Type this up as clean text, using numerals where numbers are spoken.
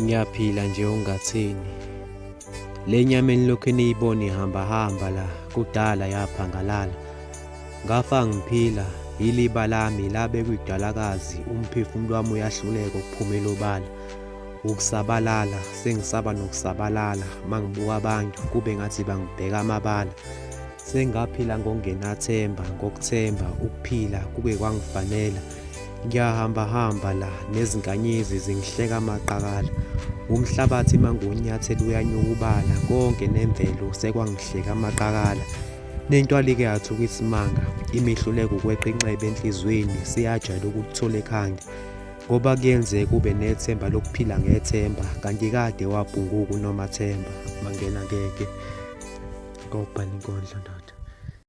Ngiyaphila nje ungathini. Le nyama enilokhu niyibona ihambahamba la kudala yaphangalala. Ngafa ngiphila iliba lami labe kwidalakazi umphefumulo wami uyahluleka ukuphumela obala. Ukusabalala sengisaba nokusabalala mangibuka abantu kube ngathi bangibheka amabala. Sengaphila ngokungenathemba ngokuthemba ukuphila kuke kwangifanela. Ngiyahambahamba la nezinkanyezi zingihleka amaqakala. Umhlabathi mangiwunyathela uyanyukubala konke nemvelo sekwangihleka amaqakala. Nentwala-ke yathuka isimanga imihluleko ukweqa inxeba enhliziyweni siyajwayele ukukuthola ekhanda. Ngoba kuyenzeka ube nethemba lokuphila ngethemba kanti kade wabhunguka uNomathemba. Mangena ngeke ngobhala inkondlo ndoda.